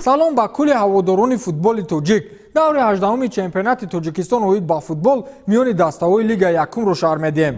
Салом ба кулли ҳаводорони футболи тоҷик. Даври 18-уми чемпионати Тоҷикистон оид ба футбол миёни дастаҳои Лигаи якумро шарҳ медиҳем.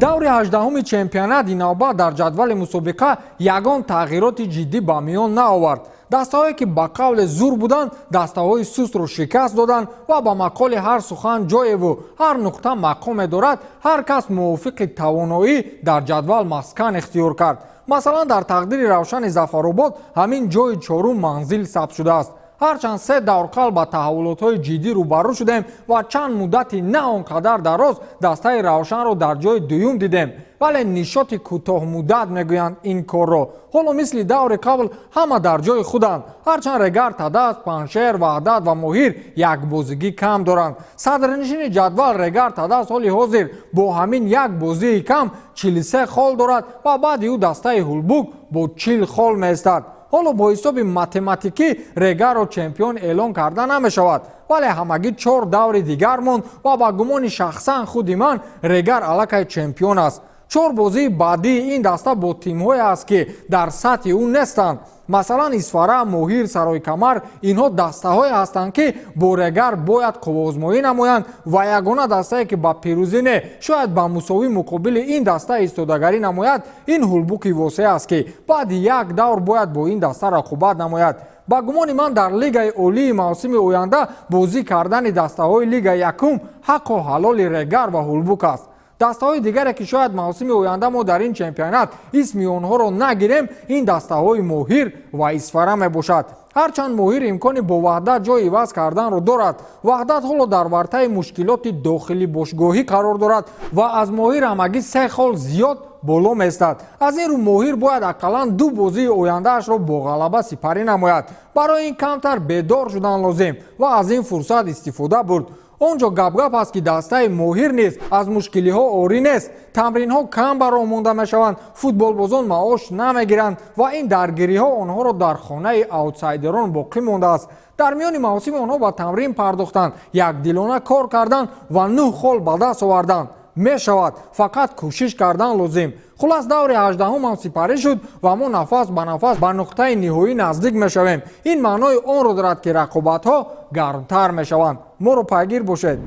Даври 18-уми чемпионат инавбат дар ҷадвали мусобиқа ягон тағйироти ҷиддӣ ба миён наовард. Дастаҳое, ки ба қавле зур буданд, дастаҳои сустро шикаст доданд ва ба мақоли ҳар сухан ҷоеву ҳар нуқта мақоме дорад, ҳар кас мувофиқи тавоноӣ дар ҷадвал маскан ихтиёр кард. Масалан, дар тақдири Равшани Зафаробод ҳамин ҷои чорум манзил сабт шудааст. Ҳарчанд се давр қабл ба таҳаввулотҳои ҷиддӣ рӯбарӯ шудем ва чанд муддати на он қадар дароз дастаи Равшанро дар ҷои дуюм дидем, вале нишоти кӯтоҳмуддат мегӯянд ин корро. Ҳоло мисли даври қабл ҳама дар ҷои худанд, ҳарчанд Регар Тадаз, Панҷшер, Ваҳдат ва Моҳир якбозигӣ кам доранд. Садрнишини ҷадвал Регар Тадаз ҳоли ҳозир бо ҳамин як бозии кам 43 хол дорад ва баъди ӯ дастаи Ҳулбук бо 40 хол меистад. Ҳоло бо ҳисоби математикӣ Регарро чемпион эълон карда намешавад, вале ҳамагӣ чор даври дигар монд ва ба гумони шахсан худи ман Регар аллакай чемпион аст. Чор бозии баъдии ин даста бо тимҳое аст, ки дар сатҳи ӯ нестанд. Масалан, Исфара, Моҳир, Саройкамар. Инҳо дастаҳое ҳастанд, ки бо Регар бояд қувваозмоӣ намоянд ва ягона дастае, ки ба пирӯзӣ не, шояд ба мусовӣ муқобили ин даста истодагарӣ намояд, ин Ҳулбуки Восеъ аст, ки баъди як давр бояд бо ин даста рақобат намояд. Ба гумони ман, дар Лигаи Олии мавсими оянда бозӣ кардани дастаҳои Лигаи якум ҳаққу ҳалоли Регар ва Ҳулбук аст. Дастаҳои дигаре, ки шояд мавсими оянда мо дар ин чемпионат исми онҳоро нагирем, ин дастаҳои Моҳир ва Исфара мебошад. Ҳарчанд Моҳир имкони бо Ваҳдат ҷой иваз карданро дорад. Ваҳдат ҳоло дар вартаи мушкилоти дохили бошгоҳӣ қарор дорад ва аз Моҳир ҳамагӣ се хол зиёд боло меистад. Аз ин рӯ Моҳир бояд ақаллан ду бозии ояндаашро бо ғалаба сипарӣ намояд. Барои ин камтар бедор шудан лозим ва аз ин фурсат истифода бурд. Он ҷо гапгап аст, ки дастаи Моҳир низ аз мушкилиҳо орӣ нест. Тамринҳо кам ба роҳ монда мешаванд, футболбозон маош намегиранд ва ин даргириҳо онҳоро дар хонаи аутсайдерон боқӣ мондааст. Дар миёни мавсими онҳо ба тамрин пардохтанд, якдилона кор карданд ва нӯҳ хол ба даст оварданд. Мешавад, фақат кӯшиш кардан лозим. Хулас, даври 18-ум ҳам сипарӣ шуд ва мо нафас ба нафас ба нуқтаи ниҳоӣ наздик мешавем. Ин маънои онро дорад, ки рақобатҳо гармтар мешаванд. Моро пайгир бошед.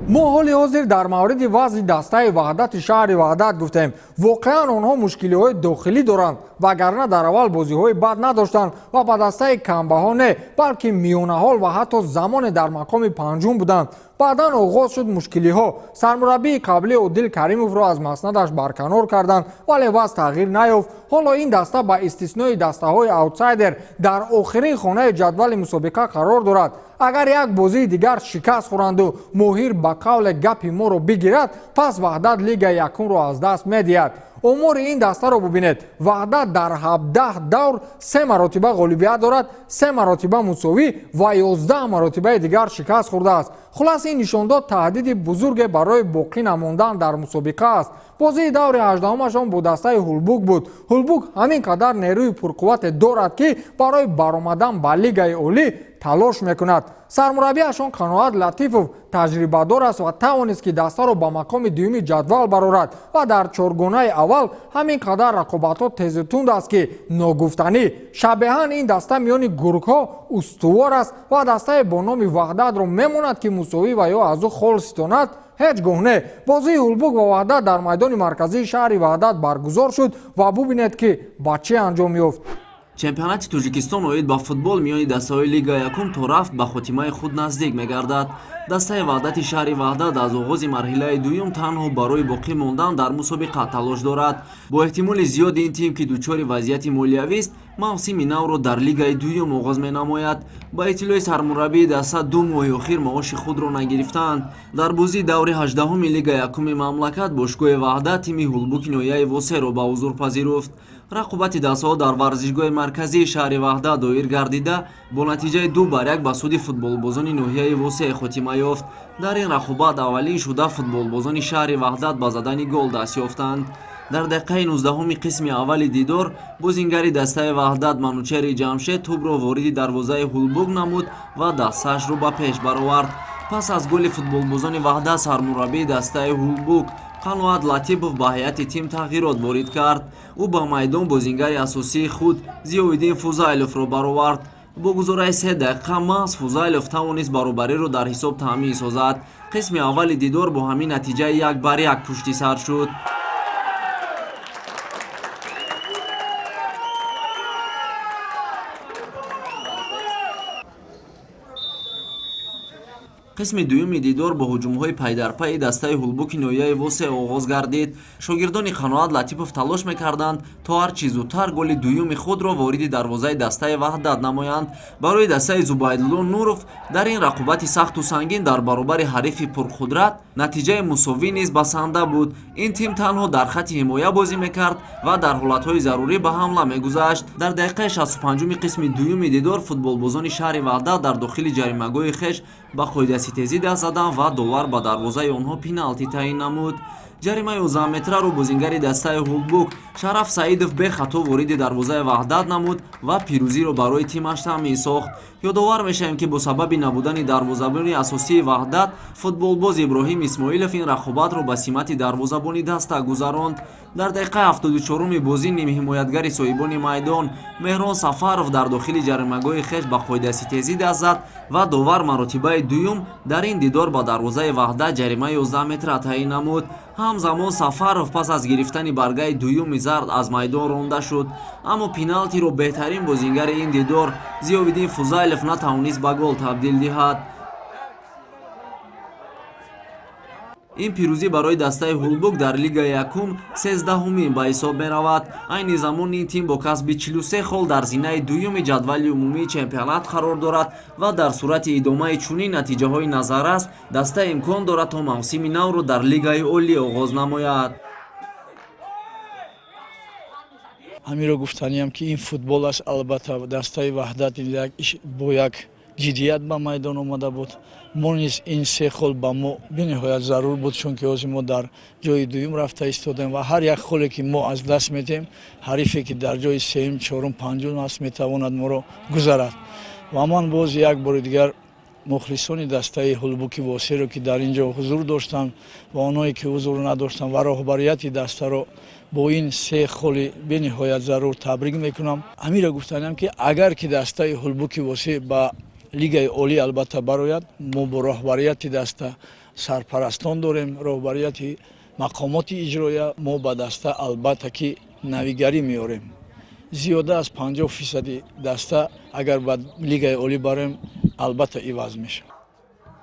Мо ҳоли ҳозир дар мавриди вазъи дастаи Ваҳдати шаҳри Ваҳдат гуфтем. Воқеан, онҳо мушкилиҳои дохилӣ доранд, вагарна дар аввал бозиҳои бад надоштанд ва ба дастаи камбаҳо не, балки миёнаҳол ва ҳатто замоне дар мақоми панҷум буданд. Баъдан оғоз шуд мушкилиҳо. Сармураббии қаблӣ Одил Каримовро аз маснадаш барканор карданд, вале вазъ тағйир наёфт. Ҳоло ин даста ба истиснои дастаҳои аутсайдер дар охирин хонаи ҷадвали мусобиқа қарор дорад. Агар як бозии дигар шикаст хӯранду Моҳир ба қавле гапи моро бигирад, пас Ваҳдат Лигаи якумро аз даст медиҳад. Омори ин дастаро бубинед. Ваҳдат дар 17 давр се маротиба ғолибият дорад, се маротиба мусовӣ ва 11 маротибаи дигар шикаст хӯрдааст. Хулас, ин нишондод таҳдиди бузурге барои боқӣ намондан дар мусобиқа аст. Бозии даври 18-умашон бо дастаи Ҳулбук буд. Ҳулбук ҳамин қадар нерӯи пурқуввате дорад, ки барои баромадан ба Лигаи Олӣ талош мекунад. Сармураббиашон Қаноат Латифов таҷрибадор аст ва тавонист, ки дастаро ба мақоми дуюми ҷадвал барорад ва дар чоргонаи аввал ҳамин қадар рақобатҳо тезу тунд аст, ки ногуфтанӣ. Шабеҳан ин даста миёни гургҳо устувор аст ва дастае бо номи Ваҳдатро мемонад, ки мусовӣ ва ё аз ӯ хол ситонад, ҳеҷ гоҳ не. Бозии Ҳулбук ва Ваҳдат дар майдони марказии шаҳри Ваҳдат баргузор шуд ва бубинед, ки ба чӣ анҷом ёфт. Чемпионати Тоҷикистон оид ба футбол миёни дастаҳои Лига якум то рафт ба хотимаи худ наздик мегардад. Дастаи Ваҳдати шаҳри Ваҳдат аз оғози марҳилаи дуюм танҳо барои боқӣ мондан дар мусобиқа талош дорад. Бо эҳтимоли зиёди ин тим, ки дучори вазъияти молиявист, мавсими навро дар лигаи дуюм оғоз менамояд. Ба иттилои сармураббии даста, 2 моҳи охир маоши худро нагирифтаанд. Дар бозии даври 18-уми Лига якуми мамлакат бошгоҳи Ваҳдат тими Ҳулбуки ноҳияи Восеъро ба ҳузур пазируфт. Рақобати дастаҳо дар варзишгоҳи марказии шаҳри Ваҳдат доир гардида, бо натиҷаи 2-1 ба суди футболбозони ноҳияи Восеъ хотима ёфт. Дар ин рақобат аввалин шуда футболбозони шаҳри Ваҳдат ба задани гол даст ёфтанд. Дар дақиқаи 19-уми қисми аввали дидор бозингари дастаи Ваҳдат Манучери Ҷамшед тӯбро вориди дарвозаи Ҳулбук намуд ва дастаашро ба пеш баровард. Пас аз голи футболбозони Ваҳдат сармураббии дастаи Ҳулбук Қаноат Латипов ба ҳайати тим тағйирот ворид кард. Ӯ ба майдон бозингари асосии худ Зиёиддин Фузайловро баровард. Бо гузораи 3 дақиқа маҳз Фузайлов тавонист баробариро дар ҳисоб таъмин созад. Қисми аввали дидор бо ҳамин натиҷаи 1-1 пушти сар шуд. Қисми дуюми дидор бо ҳуҷумҳои пайдарпайи дастаи Ҳулбуки ноҳияи Восе оғоз гардид. Шогирдони Қаноат Латипов талош мекарданд, то ҳар чӣ зудтар голи дуюми худро вориди дарвозаи дастаи Ваҳдат намоянд. Барои дастаи Зубайдулло Нуров дар ин рақобати сахту сангин дар баробари ҳарифи пурқудрат натиҷаи мусовӣ низ басанда буд. Ин тим танҳо дар хатти ҳимоя бозӣ мекард ва дар ҳолатҳои зарурӣ ба ҳамла мегузашт. Дар дақиқаи 65-уми қисми дуюми дидор футболбозони шаҳри Ваҳдат дар дохили ҷаримагоҳи хеш ба қоидаситезӣ даст заданд ва довар ба дарвозаи онҳо пеналти таъин намуд. Ҷаримаи 11 метраро бозингари дастаи Ҳулбук Шараф Саидов бехато вориди дарвозаи Ваҳдат намуд ва пирӯзиро барои тимаш таъмин сохт. Ёдовар мешавем, ки бо сабаби набудани дарвозабони асосии Ваҳдат, футболбоз Иброҳим Исмоилов ин рақобатро ба симати дарвозабони даста гузаронд. Дар дақиқаи 74-уми бозӣ нимҳимоятгари соҳибони майдон Меҳрон Сафаров дар дохили ҷаримагоҳи хеш ба қоидаситезӣ даст зад ва довар маротибаи дуюм дар ин дидор ба дарвозаи Ваҳдат ҷаримаи 11 метра таъин намуд. Ҳамзамон Сафаров пас аз гирифтани баргаи дуюми зард аз майдон ронда шуд. Аммо пеналтиро беҳтарин бозингари ин дидор Зиёвиддин Фузайлов натавонист ба гол табдил диҳад. Ин пирӯзӣ барои дастаи Ҳулбук дар лигаи якум 13-ҳумин ба ҳисоб меравад. Айни замон ин тим бо касби 43 хол дар зинаи дуюми ҷадвали умумии чемпионат қарор дорад ва дар сурати идомаи чунин натиҷаҳои назаррас даста имкон дорад, то мавсими навро дар лигаи олӣ оғоз намояд. Ҳаминро гуфтаниям, ки ин футбол аст. Албатта, дастаи Ваҳдат бо як ҷиддият ба майдон омада буд. Мо низ ин се хол ба мо бениҳоят зарур буд, чунки ҳозир мо дар ҷои дуюм рафта истодем ва ҳар як холе ки мо аз даст медиҳем, ҳарифе ки дар ҷои сеюм, чорум, панҷум аст, метавонад моро гузарад. Ва ман боз як бори дигар мухлисони дастаи Ҳулбуки Восеро, ки дар ин ҷо ҳузур доштанд, ва онҳое ки ҳузур надоштанд, ва роҳбарияти дастаро бо ин се холи бениҳоят зарур табрик мекунам. Ҳаминро гуфтаниям, ки агар ки дастаи Ҳулбуки Восе ба лигаи олӣ албатта барояд, мо бо роҳбарияти даста, сарпарастон дорем, роҳбарияти мақомоти иҷроия, мо ба даста албатта ки навигарӣ меорем. Зиёда аз 50 фисади даста, агар ба лигаи олӣ бароем, албатта иваз мешавад.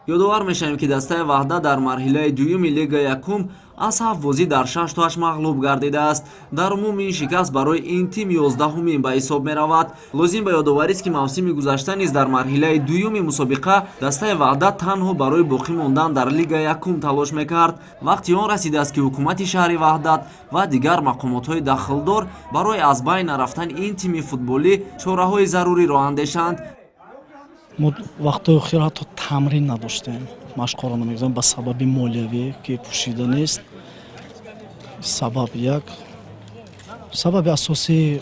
Ёдовар мешавем, ки дастаи Ваҳдат дар марҳилаи дуюми лигаи якум аз ҳафт бозӣ дар шаштоаш мағлуб гардидааст. Дар умум ин шикаст барои ин тим 11-ҳумин ба ҳисоб меравад. Лозим ба ёдоварист, ки мавсими гузашта низ дар марҳилаи дуюми мусобиқа дастаи Ваҳдат танҳо барои боқӣ мондан дар лигаи якум талош мекард. Вақти он расидааст, ки ҳукумати шаҳри Ваҳдат ва дигар мақомотҳои дахлдор барои аз байн нарафтани ин тими футболӣ чораҳои заруриро андешанд. Мо вақтҳои охир ҳатто тамрин надоштем, машқҳоро намегузорем ба сабаби молиявӣ, ки пӯшида нест. Сабаб, як сабаби асосӣ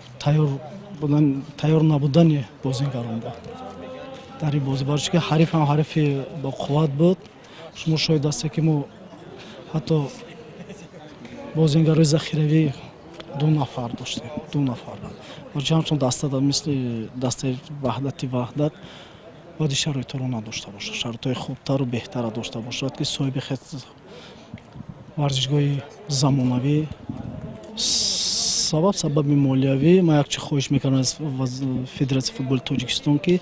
тайёр набудани бозингарон буд дар ин бозӣ, барои чӣ ки ҳариф ҳам ҳарифи боқувват буд. Шумо шоҳид ҳастед, ки мо ҳатто бозингарои захиравӣ ду нафар доштем, ду нафар. Барои ҳамчун даста, мисли дастаи Ваҳдати Ваҳдат, бояд шароитҳоро надошта бошад, шароитҳои хубтару беҳтара дошта бошад, ки соҳиби варзишгоҳи замонавӣ. Сабаби молиявӣ. Ман як чи хоҳиш мекардам аз Федератсияи футболи Тоҷикистон, ки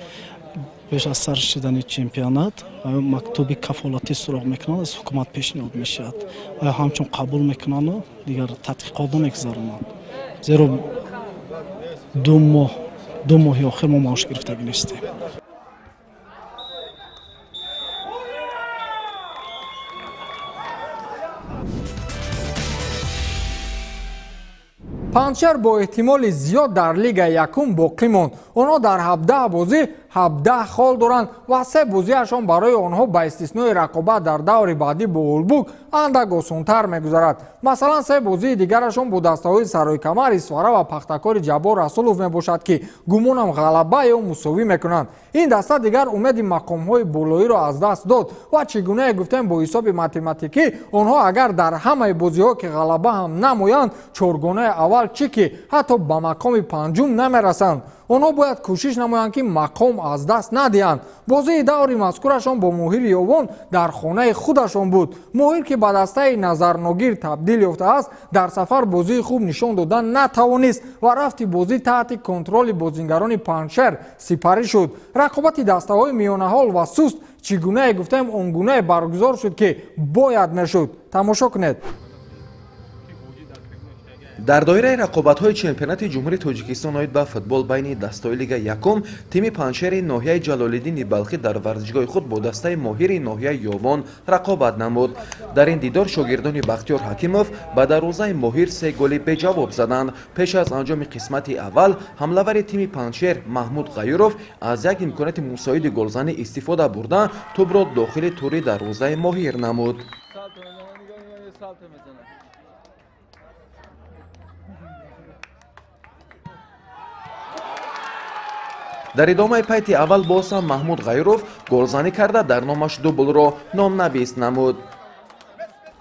пеш аз сар шидани чемпионат мактуби кафолатӣ суроғ мекунанд, аз ҳукумат пешниҳод мешавад ва ҳамчун қабул мекунанду дигар тадқиқот намегузаронанд, зеро 2 моҳ, 2 моҳи охир мо маош гирифтагӣ нестем. Панҷшер бо эҳтимоли зиёд дар лигаи якум боқӣ монд. Онҳо дар 17 бозӣ 17 хол доранд ва се бозиашон барои онҳо ба истиснои рақобат дар даври баъдӣ бо Ҳулбук андак осонтар мегузарад. Масалан, се бозии дигарашон бо дастаҳои Сарои-Камар, Исфара ва Пахтакори Ҷаббор Расулов мебошад, ки гумонам ғалаба ё мусовӣ мекунанд. Ин даста дигар умеди мақомҳои болоиро аз даст дод ва чӣ гунае гуфтем, бо ҳисоби математикӣ онҳо агар дар ҳамаи бозиҳо ки ғалаба ҳам намоянд, чоргонаи аввал чӣ ки ҳатто ба мақоми панҷум намерасанд. Онҳо бояд кӯшиш намоянд, ки мақом аз даст надиҳанд. Бозии даври мазкурашон бо Моҳири Ёвон дар хонаи худашон буд. Моҳир, ки ба дастаи назарногир табдил ёфтааст, дар сафар бозии хуб нишон дода натавонист ва рафти бозӣ таҳти контроли бозингарони Панҷшер сипарӣ шуд. Рақобати дастаҳои миёнаҳол ва суст чӣ гунае гуфтем, он гунае баргузор шуд, ки бояд мешуд. Тамошо кунед. Дар доираи рақобатҳои чемпионати Ҷумҳурии Тоҷикистон оид ба футбол байни дастаҳои Лига якум, тими Панҷшери ноҳияи Ҷалолиддини Балхӣ дар варзишгоҳи худ бо дастаи Моҳири ноҳияи Ёвон рақобат намуд. Дар ин дидор шогирдони Бахтиёр Ҳакимов ба дарвозаи Моҳир се голи беҷавоб заданд. Пеш аз анҷоми қисмати аввал ҳамлавари тими Панҷшер Маҳмуд Ғаюров аз як имконияти мусоиди голзанӣ истифода бурда, тӯбро дохили тури дарвозаи Моҳир намуд. Дар идомаи пайти аввал боз ҳам Маҳмуд Ғайров голзанӣ карда, дар номаш дублро номнавис намуд.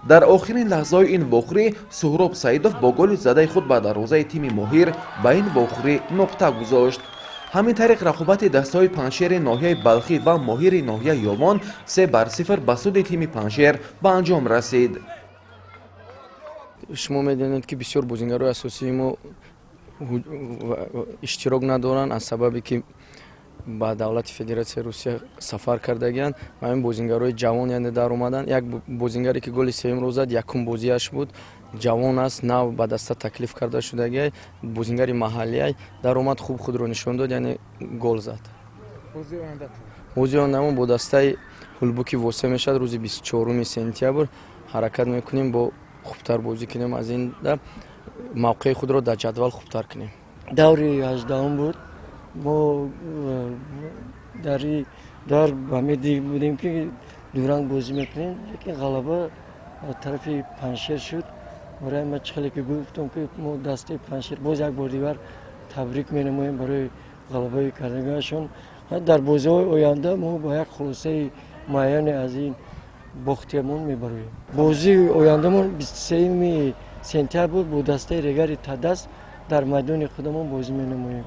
Дар охирин лаҳзаҳои ин вохӯрӣ Суҳроб Саидов бо голи задаи худ ба дарвозаи тими Моҳир ба ин вохӯрӣ нуқта гузошт. Ҳамин тариқ рақобати дастаҳои Панҷшери ноҳияи Балхӣ ва Моҳири ноҳияи Ёвон 3-0 ба суди тими Панҷшер ба анҷом расид. Шумо медонед, ки бисёр бозингарои асосии мо иштирок надоранд аз сабабе ки ба давлати Федератсияи Русия сафар кардагианд ва ин бозингарои ҷавон яъне дар омаданд. Як бозингаре ки голи сеюмро зад, якум бозиаш буд, ҷавон аст, нав ба даста таклиф карда шудагиай, бозингари маҳаллиай, даромад, хуб худро нишон дод, яъне гол зад. Бозии ояндаамон бо дастаи Ҳулбуки Восе мешавад рӯзи 24 сентябр. Ҳаракат мекунем бо хубтар бозӣ кунем, аз ин мавқеи худро дар ҷадвал хубтар кунем. Даври 18-ум буд. Мо дар ба меди будем, ки дуранг бозӣ мекунем, лекин ғалаба тарафи Панҷшер шуд. Барои ма чӣ хеле ки гуфтам, ки мо дастаи Панҷшер боз як бор дигар табрик менамоем барои ғалабаи кардагиашон. Дар бозиҳои оянда мо ба як хулосаи муайяне аз ин бохтиамон мебароем. Бозии ояндамон 23 сентябр бо дастаи Регари Тадас дар майдони худамон бозӣ менамоем.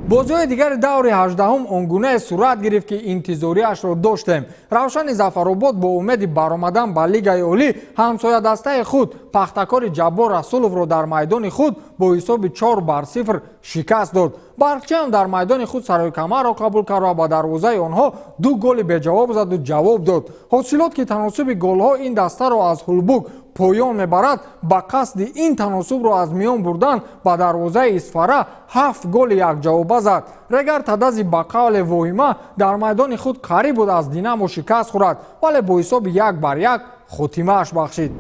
Бозиҳои дигари даври 18-ум он гунае сурат гирифт, ки интизориашро доштем. Равшани Зафаробод бо умеди баромадан ба Лигаи олӣ ҳамсоядастаи худ Пахтакори Ҷаббор Расуловро дар майдони худ бо ҳисоби 4-0 шикаст дод. Барқчиам дар майдони худ Сарои-Камарро қабул кард ва ба дарвозаи онҳо ду голи беҷавоб заду ҷавоб дод. Ҳосилот, ки таносуби голҳо ин дастаро аз Ҳулбук поён мебарад, ба қасди ин таносубро аз миён бурдан ба дарвозаи Исфара ҳафт голи якҷавоба зад. Регар Тадази ба қавле воҳима дар майдони худ қариб буд аз Динамо шикаст хӯрад, вале бо ҳисоби 1-1 хотимааш бахшид.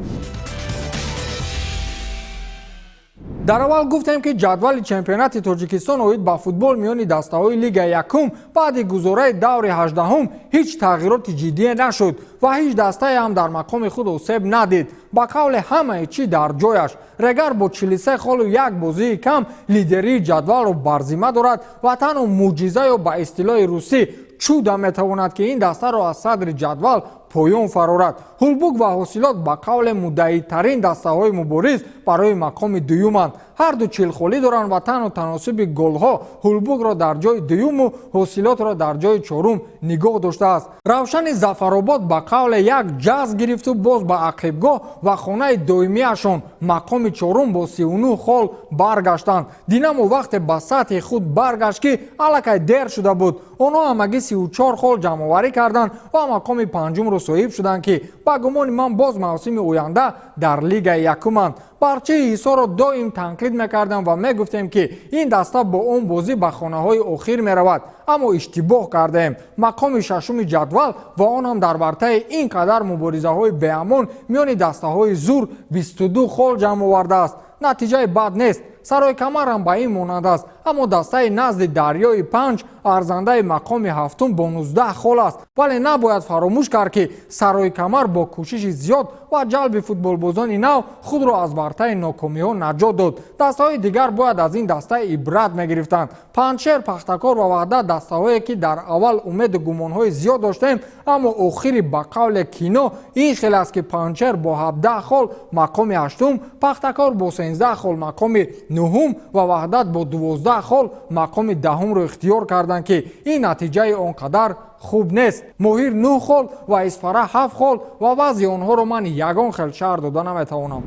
Дар аввал гуфтем, ки ҷадвали чемпионати Тоҷикистон оид ба футбол миёни дастаҳои Лигаи якум баъди гузораи даври 18-ум ҳеҷ тағйироти ҷиддие нашуд ва ҳеҷ дастае ҳам дар мақоми худ осеб надид. Ба қавле ҳамаи чӣ дар ҷояш. Регар бо 43 холу як бозии кам лидерии ҷадвалро бар зимма дорад ва танҳо мӯъҷиза ё ба истилоҳи русӣ чудо метавонад, ки ин дастаро аз садри ҷадвал поён фарорад. Ҳулбук ва Ҳосилот ба қавле муддаитарин дастаҳои мубориз барои мақоми дуюманд. Ҳарду чилхолӣ доранд ва танҳо таносуби голҳо Ҳулбукро дар ҷои дуюму Ҳосилотро дар ҷои чорум нигоҳ доштааст. Равшани Зафаробод ба қавле як ҷаз гирифту боз ба ақибгоҳ ва хонаи доимиашон мақоми чорум бо 39 хол баргаштанд. Динамо вақте ба сатҳи худ баргашт, ки аллакай дер шуда буд. Онҳо ҳамагӣ 34 хол ҷамъоварӣ карданд ва мақоми панҷумро соҳиб шуданд, ки ба гумони ман боз мавсими оянда дар Лигаи якуманд. Барчаи Ҳисорро доим танқид мекардам ва мегуфтем, ки ин даста бо он бозӣ ба хонаҳои охир меравад, аммо иштибоҳ кардаем. Мақоми шашуми ҷадвал ва он ҳам дар вартаи ин қадар муборизаҳои беамон миёни дастаҳои зур 22 хол ҷамъ овардааст. Натиҷаи бад нест. Саройкамар ҳам ба ин монанд аст, аммо дастаи назди дарёи Панҷ арзандаи мақоми ҳафтум бо 19 хол аст. Вале набояд фаромӯш кард, ки Саройкамар бо кӯшиши зиёд ва ҷалби футболбозони нав худро аз вартаи нокомиҳо наҷот дод. Дастаҳои дигар бояд аз ин даста ибрат мегирифтанд. Панҷшер, Пахтакор ва Ваҳдат дастаҳое, ки дар аввал умеду гумонҳои зиёд доштем, аммо охири ба қавле кино ин хел аст, ки Панҷшер бо 17 хол мақоми ҳаштум, Пахтакор бо 13 хол мақоми нуҳум ва Ваҳдат бо 12 хол мақоми даҳумро ихтиёр карданд, ки ин натиҷаи он қадар хуб нест. Моҳир 9 хол ва Исфара 7 хол ва вазъи онҳоро ман ягон хел шарҳ дода наметавонам.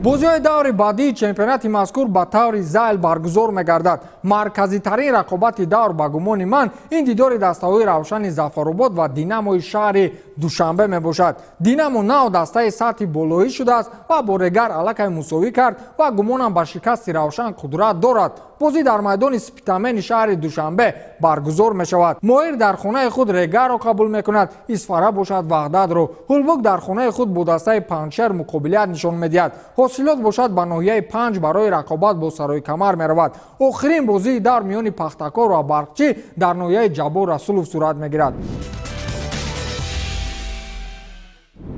Бозиҳои даври баъдии чемпионати мазкур ба таври зайл баргузор мегардад. Марказитарин рақобати давр, ба гумони ман, ин дидори дастаҳои Равшани Зафаробод ва Динамои шаҳри Душанбе мебошад. Динамо нав дастаи сатҳи болоӣ шудааст ва бо Регар аллакай мусовӣ кард ва гумонам ба шикасти Равшан қудрат дорад. Бозӣ дар майдони Спитамени шаҳри Душанбе баргузор мешавад. Моҳир дар хонаи худ Регарро қабул мекунад, Исфара бошад Ваҳдатро. Ҳулбук дар хонаи худ бо дастаи Панҷшер муқобилият нишон медиҳад. Ҳосилот бошад ба ноҳияи Панҷ барои рақобат бо Саройкамар меравад. Охирин бозии давр миёни Пахтакор ва Барқчӣ дар ноҳияи Ҷаббор Расулов сурат мегирад.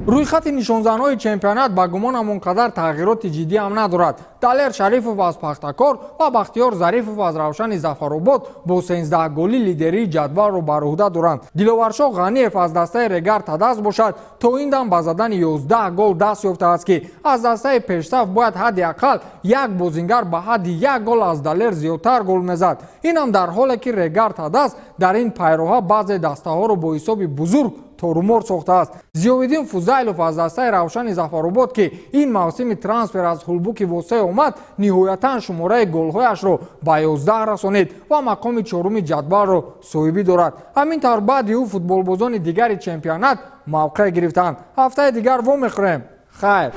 Рӯйхати нишонзанҳои чемпионат ба гумонам он қадар тағйироти ҷиддӣ ҳам надорад. Далер Шарифов аз Пахтакор ва Бахтиёр Зарифов аз Равшани Зафаробод бо 13 голӣ лидерии ҷадвалро бар уҳда доранд. Диловаршоҳ Ғаниев аз дастаи Регар Тадас бошад, то ин дам ба задани 11 гол даст ёфтааст, ки аз дастаи пешсаф бояд ҳадди ақал як бозингар ба ҳадди як гол аз Далер зиёдтар гол мезад. Инам дар ҳоле ки Регар Тадас дар ин пайроҳа баъзе дастаҳоро бо ҳисоби бузург торумор сохтааст. Зиёвиддин Фузайлов аз дастаи Равшани Зафаробод, ки ин мавсими трансфер аз Ҳулбуки Восеъ омад, ниҳоятан шумораи голҳояшро ба 11 расонид ва мақоми чоруми ҷадвалро соҳибӣ дорад. Ҳамин тавр, баъди ӯ футболбозони дигари чемпионат мавқеъ гирифтанд. Ҳафтаи дигар вомехӯрем. Хайр.